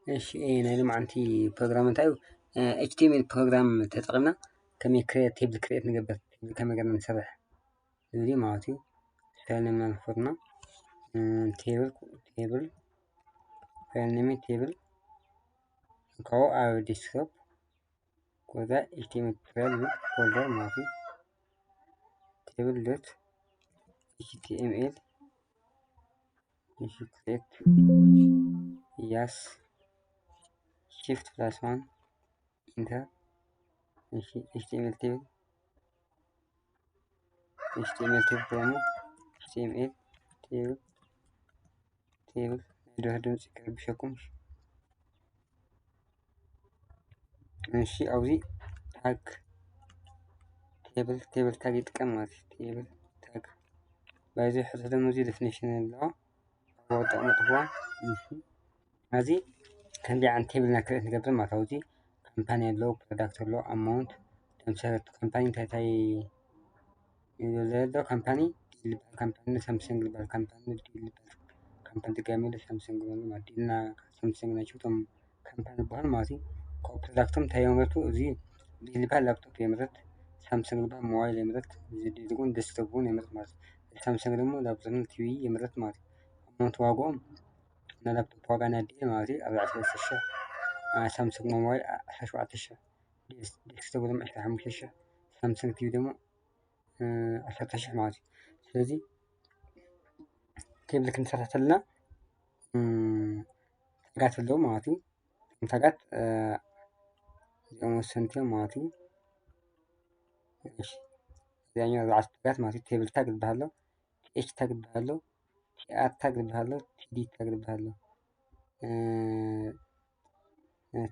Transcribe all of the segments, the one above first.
እሺ፣ ናይ ሎማዓንቲ ፕሮግራም እንታይ እዩ? ኤች ቲ ኤም ኤል ፕሮግራም ተጠቒምና ከመይ ክሬት፣ ቴብል ክሬት ንገብር፣ ቴብል ከመይ ገርና ንሰርሕ ዝብል እዩ ማለት እዩ። ፋይል ኔም ንፈጥር፣ ቴብል፣ ቴብል፣ ፋይል ኔም ቴብል፣ ካብኡ ኣብ ዴስክቶፕ ከዛ ኤች ቲ ኤም ኤል ፋይል ፎልደር ማለት እዩ። ቴብል ዶት ኤች ቲ ኤም ኤል፣ እሺ፣ ክሬት፣ ያስ፣ ሺፍት ፕላስ ዋን፣ ኢንተር። እሺ፣ ኤች ቲ ኤም ኤል ቴብል፣ ኤች ቲ ኤም ኤል ቴብል ደግሞ ኤች ቲ ኤም ኤል ቴብል፣ ቴብል ናይ ድምፂ ከረብሸኩም። እሺ፣ ኣብዚ ታግ፣ ቴብል፣ ቴብል ታግ ይጥቀም ማለት እዩ። ቴብል ታግ ባይዚ ሕዚ ደግሞ እዚ ዴፊኒሽን ኣለዎ። ኣብኡ ጠቕሚ ጥፍዋ። እሺ፣ እዚ ከምዚ ዓይነት ቴብል ኢና ክሬት ንገብር ማለት እዩ። እዚ ካምፓኒ ኣለዎ፣ ፕሮዳክት ኣለዎ፣ ኣማውንት፣ ለምሳሌ እቲ ካምፓኒ እንታይ እንታይ እዩ ዘሎ? ካምፓኒ ዲል ዝበሃል ካምፓኒ ኣሎ፣ ሳምሰንግ ዝበሃል ካምፓኒ ኣሎ፣ ዲል ዝበሃል ካምፓኒ ድጋሚ ኣሎ፣ ሳምሰንግ ዝበሃል ማለት ዲልና ሳምሰንግ ናቸው እቶም ካምፓኒ ዝበሃል ማለት እዩ። ካብ ፕሮዳክቶም እንታይ የምረቱ? እዚ ዲል ዝበሃል ላፕቶፕ የምርት፣ ሳምሰንግ ዝበሃል ሞባይል የምርት፣ እዚ ዲል እውን ዴስክቶፕ እውን የምርት ማለት እዩ። ሳምሰንግ ደግሞ ላፕቶፕ ቲቪ የምርት ማለት እዩ። ኣማውንት ዋግኦም ናይ ላፕቶፕ ዋጋ ናይ ዲል ማለት እዩ ኣርባዕተ ሰለስተ ሽሕ፣ ሳምሰንግ ሞባይል ዓሰርተ ሸውዓተ ሽሕ፣ ዴስክቶፕ ድማ ዕስራን ሓሙሽተን ሽሕ፣ ሳምሰንግ ቲቪ ድማ ዓሰርተ ሽሕ ማለት እዩ። ስለዚ ቴብል ክንሰርሕ ከለና ታጋት ኣለዉ ማለት እዩ። እቶም ታጋት እዚኦም ወሰንቲ እዮም ማለት እዩ። እዚኣኛው ኣርባዕተ ታጋት ማለት እዩ። ቴብል ታግ ዝበሃል ኣሎ፣ ቲ ኤች ታግ ዝበሃል ኣሎ፣ ቲ ኣር ታግ ዝበሃል ኣሎ፣ ቲ ዲ ታግ ዝበሃል ኣሎ።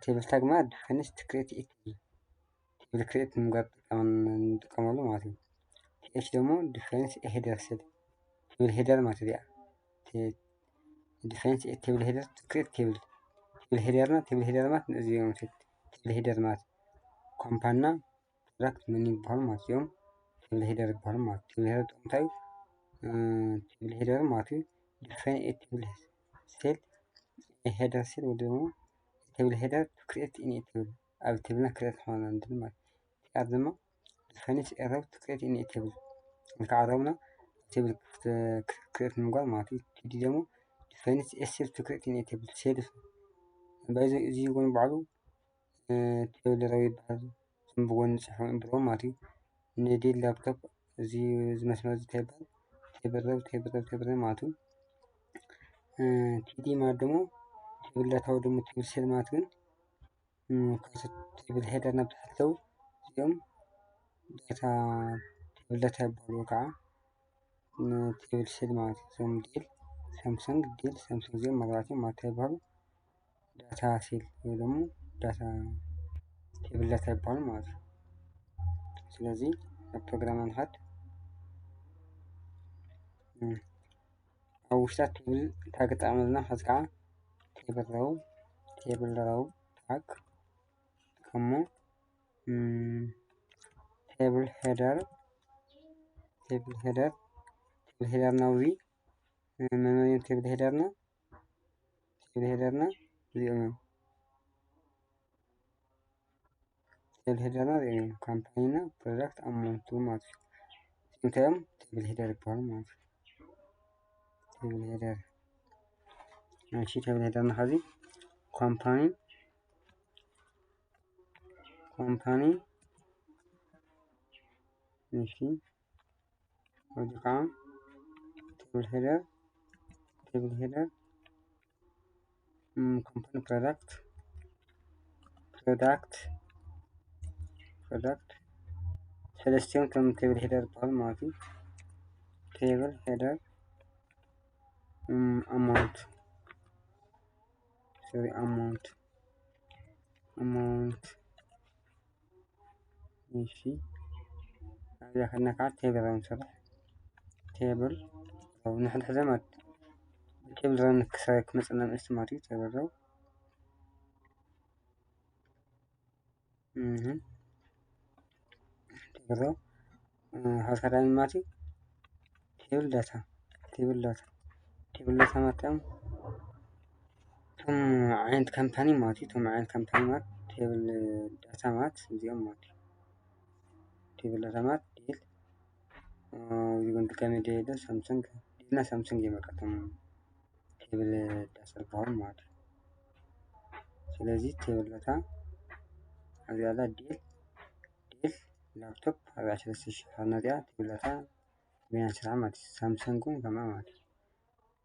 ቴብል ታግ ማለት ዲፈረንስ ቱ ክሬት ኤ ቴብል፣ ቴብል ክሬት ንምግባር ንጥቀመሉ ማለት እዩ። ቲ ኤች ደግሞ ዲፈረንስ ኤ ሄደር ሴል፣ ቴብል ሄደር ማለት እዚኣ። ዲፈረንስ ኤ ቴብል ሄደር ቱ ክሬት ቴብል፣ ቴብል ሄደርና፣ ቴብል ሄደር ማለት እዚኦም ቴብል ሄደር ማለት ኮምፓንና ፕሮዳክት ምን ይበሃሉ ማለት እዮም? ቴብል ሄደር ይበሃሉ ማለት። ቴብል ሄደር ጥቕሙ እንታይ እዩ? ቴብል ሄደር ማለት እዩ ዲፋይን ኤ ቴብል ሴል፣ ሄደር ሴል ወይ ደግሞ ቴብል ሄደር ቱ ክሬት ኢን ኤ ቴብል፣ ኣብ ቴብልና ክሬት ሆና እንድል ማለት። ቲ ኣር ድማ ዲፋይንስ ኤ ሮው ቱ ክሬት ኢን ኤ ቴብል፣ እንካ ዓረብና ቴብል ክሬት ንምጓል ማለት እዩ። ቲ ዲ ደግሞ ዲፋይንስ ኤ ሴል ቱ ክሬት ኢን ኤ ቴብል፣ ሴል ባይዞ እዚ ጎን ባዕሉ ቴብል ሮው ይበሃል። እዞም ብጎኒ ዝጽሕፉ እዮም ብሮው ማለት እዩ። ንዴል ላፕቶፕ እዚ፣ እዚ መስመር እዚ እንታይ ይበሃል? ቴብል ሮው፣ ቴብል ሮው፣ ቴብል ሮው ማለት እዩ። ቲ ዲ ማለት ደግሞ ቴብል ዳታ ወይ ደግሞ ቴብል ሴል ማለት ግን፣ ካብቲ ቴብል ሄደር ናብ ታሕቲ ኣለዉ። እዚኦም ዳታ፣ ቴብል ዳታ ይበሃሉ ወይ ከዓ ቴብል ሴል ማለት እዩ። እዞም ዴል፣ ሳምሰንግ፣ ዴል፣ ሳምሰንግ እዚኦም መርባዕቲኦም ማለት እንታይ ይበሃሉ? ዳታ ሴል ወይ ደግሞ ዳታ ቴብል ዳታ ይበሃሉ ማለት እዩ። ስለዚ ኣብ ፕሮግራም ንኸድ። ኣብ ውሽጣ ቴብል ታግ ጠቕመልና፣ ከዚ ከዓ ቴብል ሮው፣ ቴብል ሮው ታግ ከሞ ቴብል ሄደር፣ ቴብል ሄደር፣ ቴብል ሄደር ናውዚ መመሪን ቴብል ሄደርና፣ ቴብል ሄደርና እዚኦም እዮም። ቴብል ሄደርና እዚኦም እዮም። ካምፓኒና ፕሮዳክት ኣማውንቱ ማለት እዩ። እንታይ እዮም? ቴብል ሄደር ይበሃሉ ማለት እዩ። ቴብል ሄደር። እሺ፣ ቴብል ሄደርና ከዚ ካምፓኒ፣ ካምፓኒ፣ እሺ፣ ወዲ ከዓ ቴብል ሄደር፣ ቴብል ሄደር፣ ካምፓኒ ፕሮዳክት፣ ፕሮዳክት፣ ፕሮዳክት ሰለስቲኦም ከም ቴብል ሄደር ይበሃሉ ማለት እዩ። ቴብል ሄደር ኣማውንት፣ ሶሪ፣ ኣማውንት፣ ኣማውንት። እሺ፣ ኣብዚኣ ከድና ከዓ ቴብል ሮው ንሰርሕ። ቴብል ሮው ንሕድሕደ ማለት ቴብል ሮው ንክሰ-፣ ክመፅና ምእንቲ ማለት እዩ። ቴብል ሮው፣ እህ፣ ቴብል ሮው፣ እ፣ ሓዝካ ዳኒ ማለት እዩ። ቴብል ዳታ፣ ቴብል ዳታ፣ ቴብል ዳታ ማለት እዮም። እቶም ዓይነት ካምፓኒ ማለት እዩ። እቶም ዓይነት ካምፓኒ ማለት ቴብል ዳታ ማለት እዚኦም ማለት እዩ። ቴብል ዳታ ማለት ዴል፣ እዚ ግን ድጋሚ ዴል ሳምሰንግ፣ ዴልና ሳምሰንግ የመልከቶም ቴብል ዳታ ዝበሃሉ ማለት እዩ። ስለዚ ቴብል ዳታ ኣብዚኣ ኣላ ዴል፣ ዴል ላፕቶፕ ኣርባዕተ ሽሕ ነዚኣ ቴብል ዳታ በይና ስራሕ ማለት እዩ። ሳምሰንግ እውን ከምኣ ማለት እዩ።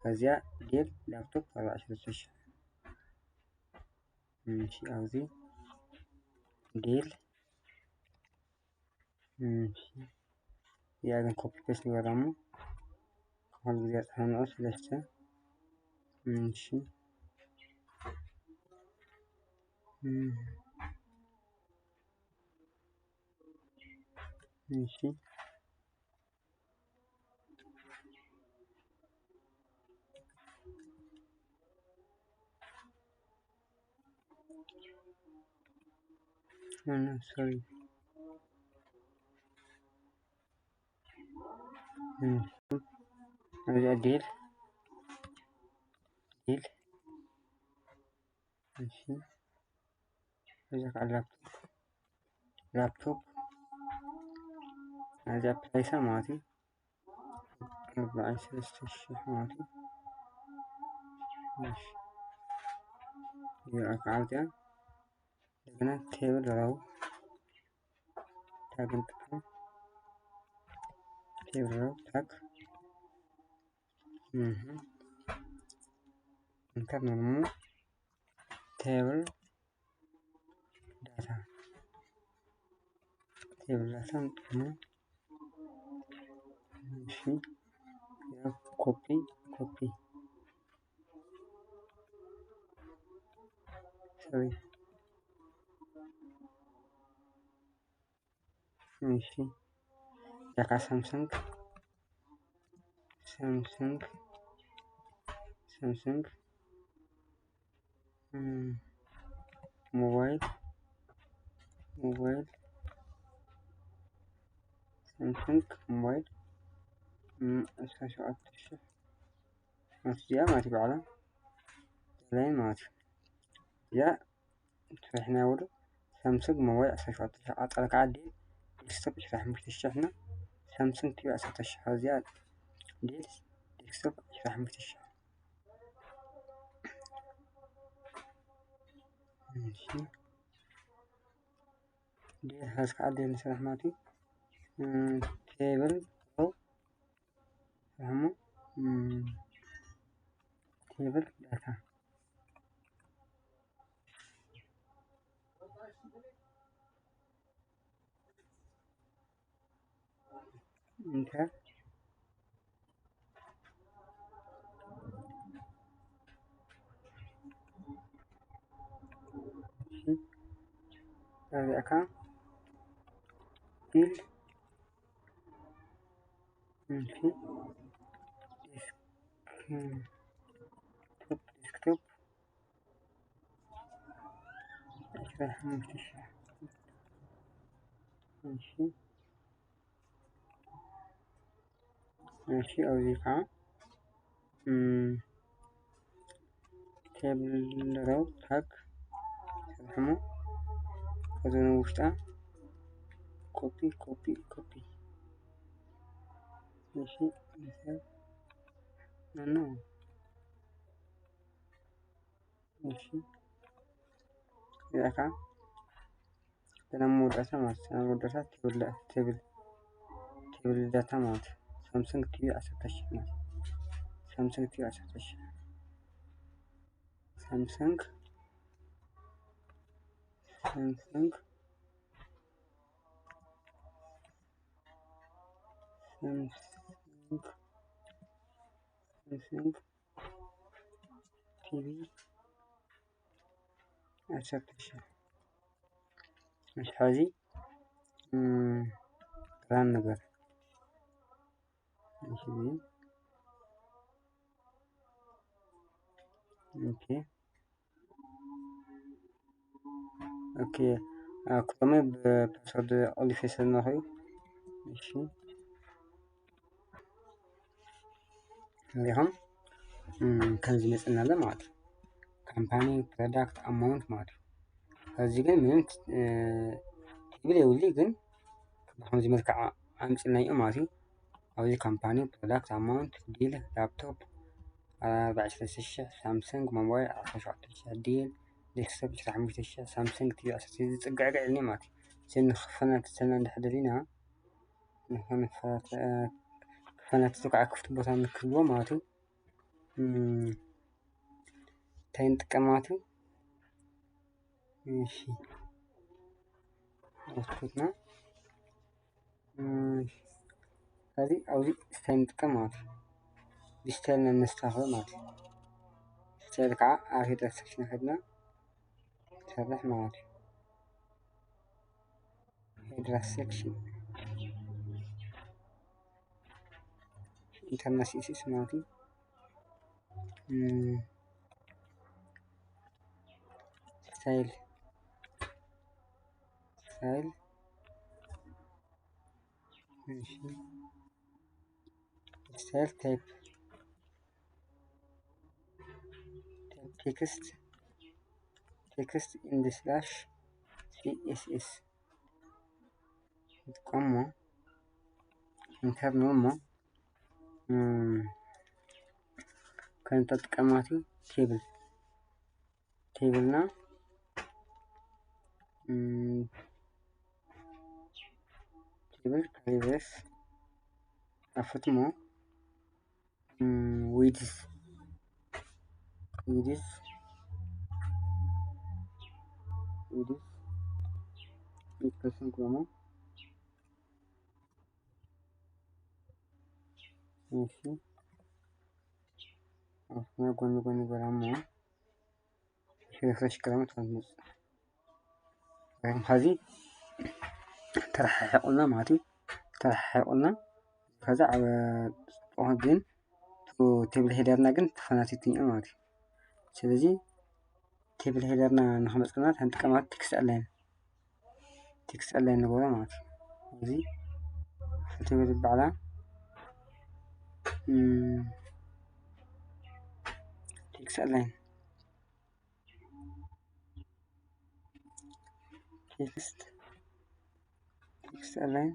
ከዚኣ ዴል ላፕቶፕ ኣርባዕተ ሽሕ። እሺ፣ ኣብዚ ዴል፣ እሺ፣ እዚኣ ግን ኮፒ ፔስት ንገራ እሞ ክፍል ግዜ ጽሕንኦ ሰለስተ። እሺ፣ እም፣ እሺ፣ ሶሪ፣ እዚኣ ዴል፣ ዴል፣ እሺ፣ እዛ ከዓ ላፕቶፕ፣ ላፕቶፕ፣ እዚኣ ፕራይሳ ማለት እዩ። ኣርባዓ ሰለስተ ሽሕ ማለት እዩ። እሺ። እዚኣ ከዓ እዚኣ እንደገና ቴብል ሮው ታግ ንጥቀም። ቴብል ሮው ታግ። እህ። ኢንተር ነሞ ቴብል ዳታ፣ ቴብል ዳታ ንጥቀሞ። እሺ፣ ያው ኮፒ፣ ኮፒ። ሶሪ። እሺ፣ ያካ ሳምሰንግ፣ ሳምሰንግ፣ ሳምሰንግ፣ እም፣ ሞባይል፣ ሞባይል፣ ሳምሰንግ ሞባይል፣ እም፣ ዕስራን ሸውዓተን ሽሕ ማለት እዚኣ ማለት እዩ፣ ባዕላ ላይን ማለት እዩ። እዚኣ ሰሪሕናዮ ውሉድ ሳምሰንግ ሞባይል ዕስራን ሸውዓተን ሽሕ፣ ቀጻሊ ከዓ ዴል ዴስክቶፕ ዕስራን ሓሙሽተን ሽሕ እና ሳምሰንግ ቲቪ ዓሰርተ ሽሕ። እዚኣ ዴል ዴስክቶፕ ዕስራን ሓሙሽተን ሽሕ። እሺ። ዴል ሀዝ ከዓ ዴል ንሰርሕ ማለት እዩ። እም፣ ቴብል ሮ ስራሕ እሞ፣ እም፣ ቴብል ዳታ። ኢንተር። እሺ። እዚኣ ከዓ ፊል፣ እሺ። ዴስክቶፕ፣ ዴስክቶፕ ዕስራን ሓሙሽተን ሽሕ። እሺ። እሺ፣ ኣብዚ ከዓ፣ እም፣ ቴብል ሮው ታግ ሰርሕሞ፣ ከዚ ንውሽጣ ኮፒ፣ ኮፒ፣ ኮፒ። እሺ፣ ኖ፣ ኖ። እሺ፣ እዚኣ ከዓ ገና መወዳእታ ማለት ነው። መወዳእታ ቴብል፣ ቴብል፣ ቴብል ዳታ ማለት ሳምሰንግ ቲቪ ዓሰርተ ሽሕ ማለት ሳምሰንግ ቲቪ ዓሰርተ ሽሕ ሳምሰንግ፣ ሳምሰንግ፣ ሳምሰንግ፣ ሳምሰንግ ቲቪ ዓሰርተ ሽሕ። እሺ፣ ሕዚ፣ እም፣ ራን ንግበር። እሺ፣ ኦኬ። ኦኬ፣ አ፣ ክሮም ብፓስወርድ ቆሊፈ ስለዝነበርኩ እዩ። እሺ። እንዲኹም፣ እም፣ ከምዚ መፅና ኣሎ ማለት እዩ። company product amount ማለት እዩ። እዚ ግን ምንም table የብሉ፣ ግን ብከምዚ መልክዕ ኣምፅናዮ ማለት እዩ። ኣብዚ company product amount፣ Dell laptop ኣርባዕተ ሽሕ፣ ሳምሰንግ ሞባይል ዓሰርተ ሸውዓተ ሽሕ፣ Dell desktop ዕስራን ሓሙሽተን ሽሕ፣ ሳምሰንግ ቲቪ ዓሰርተ ዝፅግዕግዕ ኢልኒ ማለት እዩ። እዚ ንክፈናትተና እንድሕር ደሊና ንክፈናትቱ ከዓ ክፍቲ ቦታ ንክህልዎ ማለት እዩ። እንታይ ንጥቀም ማለት እዩ? እሺ፣ ኣውትፑትና እዚ ኣብዚ ስታይ ንጥቀም ማለት እዩ። ብስታይል ነስተኻኽሎ ማለት እዩ። ስታይል ከዓ ኣብ ሄደር ሴክሽን ከድና ንሰርሕ ማለት እዩ። ሄደር ሴክሽን ኢንተርናል ሲኤስኤስ ማለት እዩ። ስታይል ስታይል ስታይል ታይፕ ቴክስት ቴክስት ኢንድ ስላሽ ሲኤስኤስ ንጥቀሞ ኢንተር ንብል እሞ ከም ተጥቀማቲ ቴብል ቴብልና ቴብል ፕሪቪየስ ኣፍትሞ width width width equals እሞ እሺ ኣፍና ጎኒ ጎኒ ገራሞ ሪፍሬሽ ገራሞ ትመጽእ። ሕዚ ተረሓሒቁልና ማለት እዩ። ተረሓሒቁልና ከዛ ኣብ ጽቡቕ ግን ቴብል ሄደርና ግን ተፈናቲትኒኦ ማለት እዩ። ስለዚ ቴብል ሄደርና ንክመጽና ተንጥቀማት ቴክስት ኣላይን ቴክስት ኣላይን ንገብሮ ማለት እዩ። እዚ ቴብል ባዕላ ቴክስት ኣላይን ቴክስት ቴክስት ኣላይን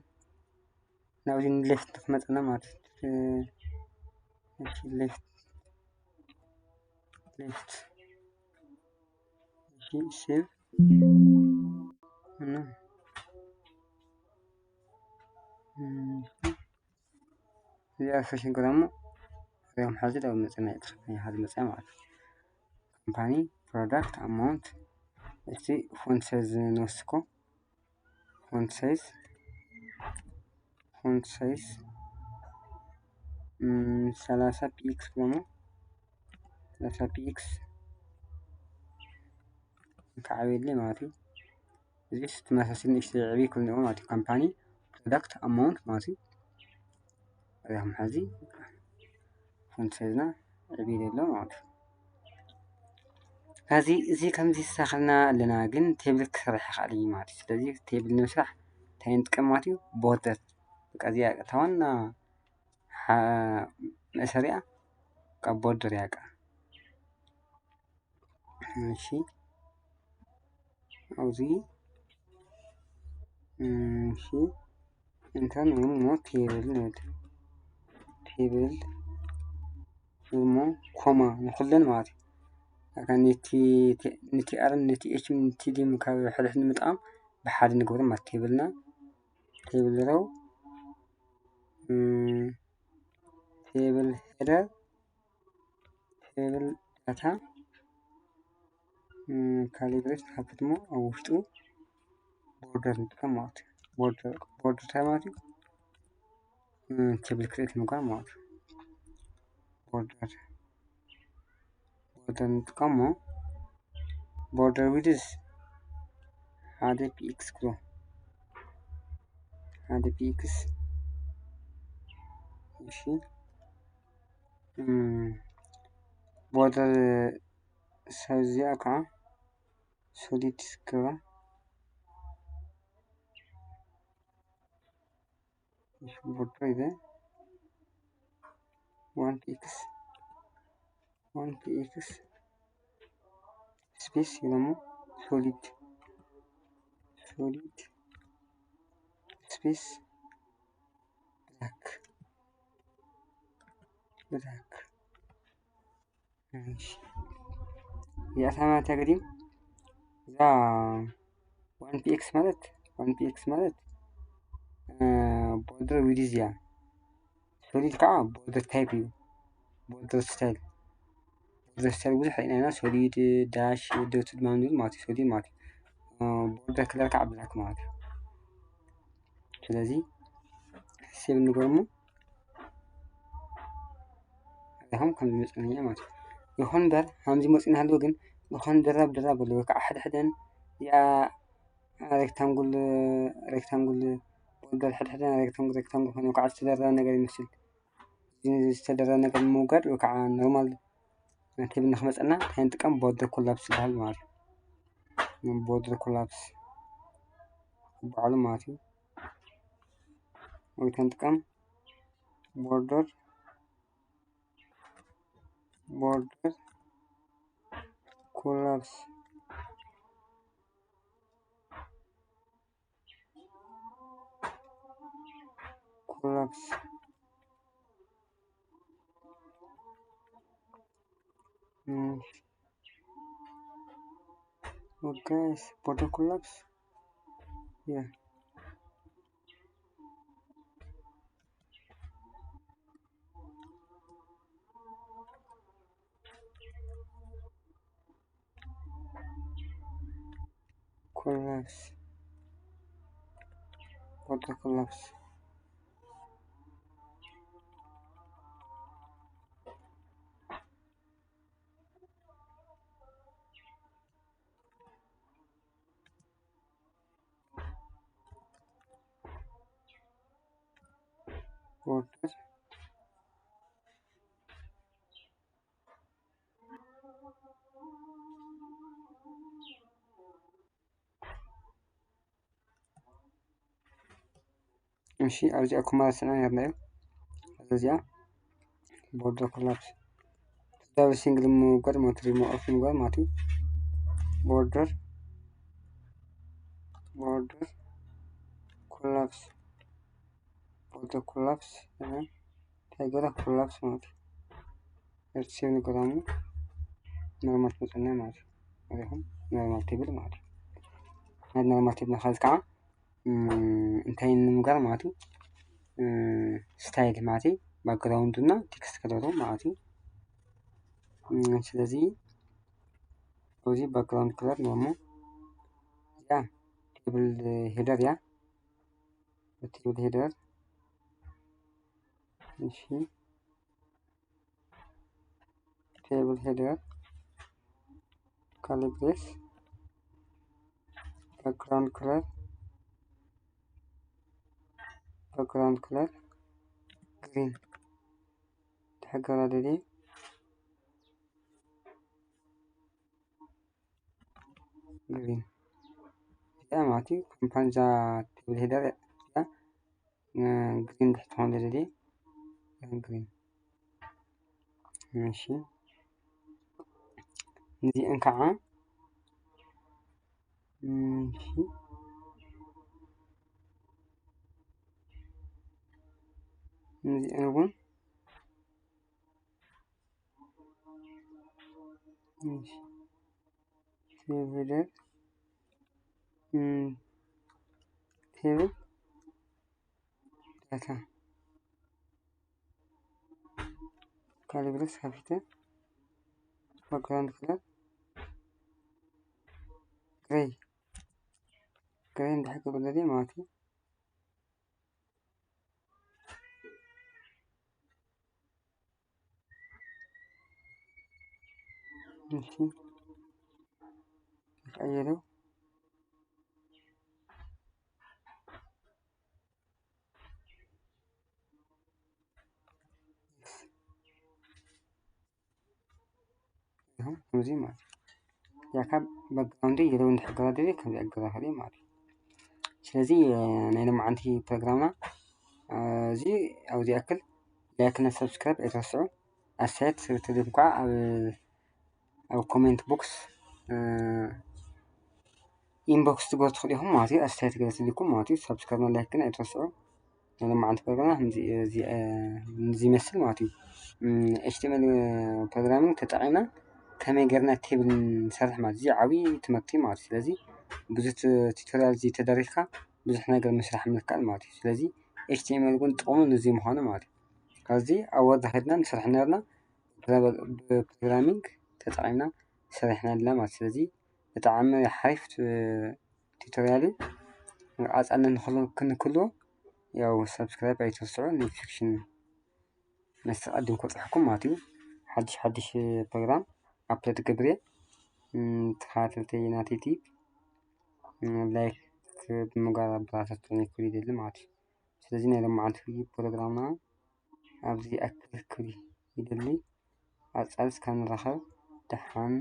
ናብዚ ንሌፍት ክትመፀና ማለት እዩ። ሌፍት ሌፍት ሴቭ እና እዚኣ ፈሽን ግዳሞ እዚኦም ሓዚ ዳው መፅና ይጥፍ ሓዚ መፅያ ማለት እዩ። ካምፓኒ ፕሮዳክት ኣማውንት እቲ ፎንት ሳይዝ ንወስኮ ፎንት ሳይዝ ፎንት ሳይዝ ሰላሳ ፒክስ ብሎሞ ሰላሳ ፒክስ ከዓብየለይ ማለት እዩ። እዚ ተመሳሳሊ ንእሽተይ ይዕብይ ክህሉ እኒኦ ማለት እዩ። ካምፓኒ ፕሮዳክት ኣማውንት ማለት እዩ። እዚም ሕዚ ፎንት ሳይዝና ዕብይ ዘሎ ማለት እዩ። ከዚ እዚ ከምዚ ዝሳኸልና ኣለና ግን ቴብል ክሰርሕ ይኽእል እዩ ማለት እዩ። ስለዚ ቴብል ንምስራሕ እንታይ ንጥቀም ማለት እዩ? ቦርደር በቃ እዚኣ እታ ዋና መእሰሪያ ካብ ቦርደር ያቃ እሺ ኣብዚ እሺ እንተን ሞ ቴብል ንብል ቴብል ሞ ኮማ ንኩለን ማለት እዩ። ነቲ ኣርን ነቲ ኤች ነቲ ዲም ካብ ሕድሕድ ንምጥቃም ብሓደ ንገብሮ ማለት ቴብልና ቴብል ረው ቴብል ሄደር ቴብል ዳታ ካሊብሬት ንሓፍት እሞ ኣብ ውሽጡ ቦርደር ንጥቀም ማለት እዩ። ቦርደር እንታይ ማለት እዩ? ቴብል ክሬት ምግባር ማለት እዩ። ቦርደር ቦርደር ንጥቀሞ ቦርደር ዊድዝ ሓደ ፒክስ ክሎ ሓደ ፒክስ እሺ ቦርደር ሳይዝ እዚኣ ከዓ ሶሊድ ክብራ ቦርደር ኢለ ዋን ፒክስ ዋን ፒክስ ስፔስ ኢሎሞ ሶሊድ ሶሊድ ስፔስ ብላክ ብላክ እዚኣ ማለት ግዲም እዛ ዋን ፒ ኤክስ ማለት ዋን ፒ ኤክስ ማለት ቦርደር ዊድዝ እያ። ሶሊድ ከዓ ቦርደር ታይፕ እዩ። ቦርደር ስታይል ቦርደር ስታይል ብዙሕ ኢና ኢና ሶሊድ ዳሽ ዶት ድማ ንብል ማለት እዩ። ሶሊድ ማለት እዩ። ቦርደር ክለር ከዓ ብላክ ማለት እዩ። ስለዚ ሴቭ ንገርሙ ሪኹም ከም ዝመፅእና ማለት እዩ። ይኹን እምበር ከምዚ መፅእ እናሃለወ ግን ዝኾነ ደራብ ደራብ ኣለዎ ከዓ ሕድሕደን እዚኣ ሬክታንጉል ሬክታንጉል ቦርደር ሕድሕደን ሬክታንጉል ሬክታንጉል ኮይኑ ከዓ ዝተደረበ ነገር ይመስል። እዚ ዝተደረበ ነገር ንምውጋድ ወይ ከዓ ኖርማል ቴብል ንክመፀና እንታይ ንጥቀም? ቦርደር ኮላፕስ ዝበሃል ማለት እዩ። ቦርደር ኮላፕስ ይበሃሉ ማለት እዩ። ወይ እንታይ ንጥቀም? ቦርደር ቦርደር ኮላፕስ ኮላፕስ ኦኬ ቦርደር ኮላፕስ ያ ኮላፕስ ቦርደር ኮላፕስ ቦርደር እሺ ኣብዚኣ ኮማ ስና ነርና እዩ። እዚኣ ቦርደር ኮላፕስ ዳብል ሲንግል ምውጋድ ማለት ሪሞ ኦፍ ምውጋድ ማለት እዩ። ቦርደር ቦርደር ኮላፕስ ቦርደር ኮላፕስ እንታይ ገለ ኮላፕስ ማለት እዩ። ሴቭ ንገራሙ ኖርማል ትመፀና ማለት እዩ። ሪኹም ኖርማል ቴብል ማለት እዩ። ናይ ኖርማል ቴብል ንኸዚ ከዓ እንታይ ንምጋር ማለት እዩ። ስታይል ማለት እዩ። ባክግራውንድ እና ቴክስት ከለሩ ማለት እዩ። ስለዚ ኣብዚ ባክግራውንድ ከለር ነሞ እዚኣ ቴብል ሄደር እያ። ቴብል ሄደር እሺ ቴብል ሄደር ካሊ ብሬስ ባክግራውንድ ከለር ባክግራውንድ ከለር ግሪን ተሓገራደደ ግሪን እዚኣ ማለት እዩ። ኮምፓንዛ ቴብል ሄደር እዚኣ ግሪን ድሕር ትኾን ደለየ ግሪን እሺ እዚአን ከዓ እሺ እዚአን እውን እሺ ቴብል ሄደር ቴብል ዳታ ካሊ ብሬስ ከፊተ ባክግራውንድ ከለር ግሬይ ግሬይ እንድሕር ክብል ማለት እዩ። እሺ ቀይረው ከምዚ ማለት እዩ። ያካ ባክግራውንድ የለው እንድሕር ገባደለ ከምዚ ኣገባኽል ማለት እዩ። ስለዚ ናይ ሎማዓንቲ ፕሮግራምና እዚ ኣብዚ ያክል ላይክ እና ሰብስክራይብ ኣይትረስዑ። ኣስተያየት ክትህልኩም ከዓ ኣብ ኣብ ኮሜንት ቦክስ ኢንቦክስ ትገብሩ ትኽእሉ ኢኹም ማለት እዩ። ኣስተያየት ገለ ትልኩም ማለት እዩ። ሳብስክራይብ ላይክ ግን ኣይትረስዑ። ናይ ሎማዓንቲ ፕሮግራምና ከምዚ ይመስል ማለት እዩ። ኤች ቲ ኤም ኤል ፕሮግራሚንግ ተጠቒምና ከመይ ገርና ቴብል ንሰርሕ ማለት እዚ ዓብዪ ትምህርቲ ማለት እዩ። ስለዚ ብዙ ቱቶሪያል እዚ ተደሪኽካ ብዙሕ ነገር ምስራሕ ምክኣል ማለት እዩ። ስለዚ ኤች ቲ ኤም ኤል እውን ጥቕሙ ንዚ ምዃኑ ማለት እዩ። ካብዚ ኣብ ወርድ ከድና ንሰርሕ ነርና ብፕሮግራሚንግ ተጠቒምና ሰሪሕና ኣለና ማለት። ስለዚ ብጣዕሚ ሓሪፍ ቱቶሪያል እዩ። ኣጻነት ክንክልዎ ያው ሳብስክራይብ ኣይትረስዑ። ኖቲፊኬሽን መስተቐድም ክበፅሐኩም ማለት እዩ። ሓድሽ ሓድሽ ፕሮግራም ኣፕሎድ ገብሬ ተኸታተልቲ ናተይ ቲፕ ላይክ ብምግባር ኣበረታትዑኒ ክብል ይደሊ ማለት እዩ። ስለዚ ናይ ሎማዓንቲ ፕሮግራምና ኣብዚ ኣክል ክብል ይደሊ። ኣብ ጻልስ ካብ ንራኸብ ደሓን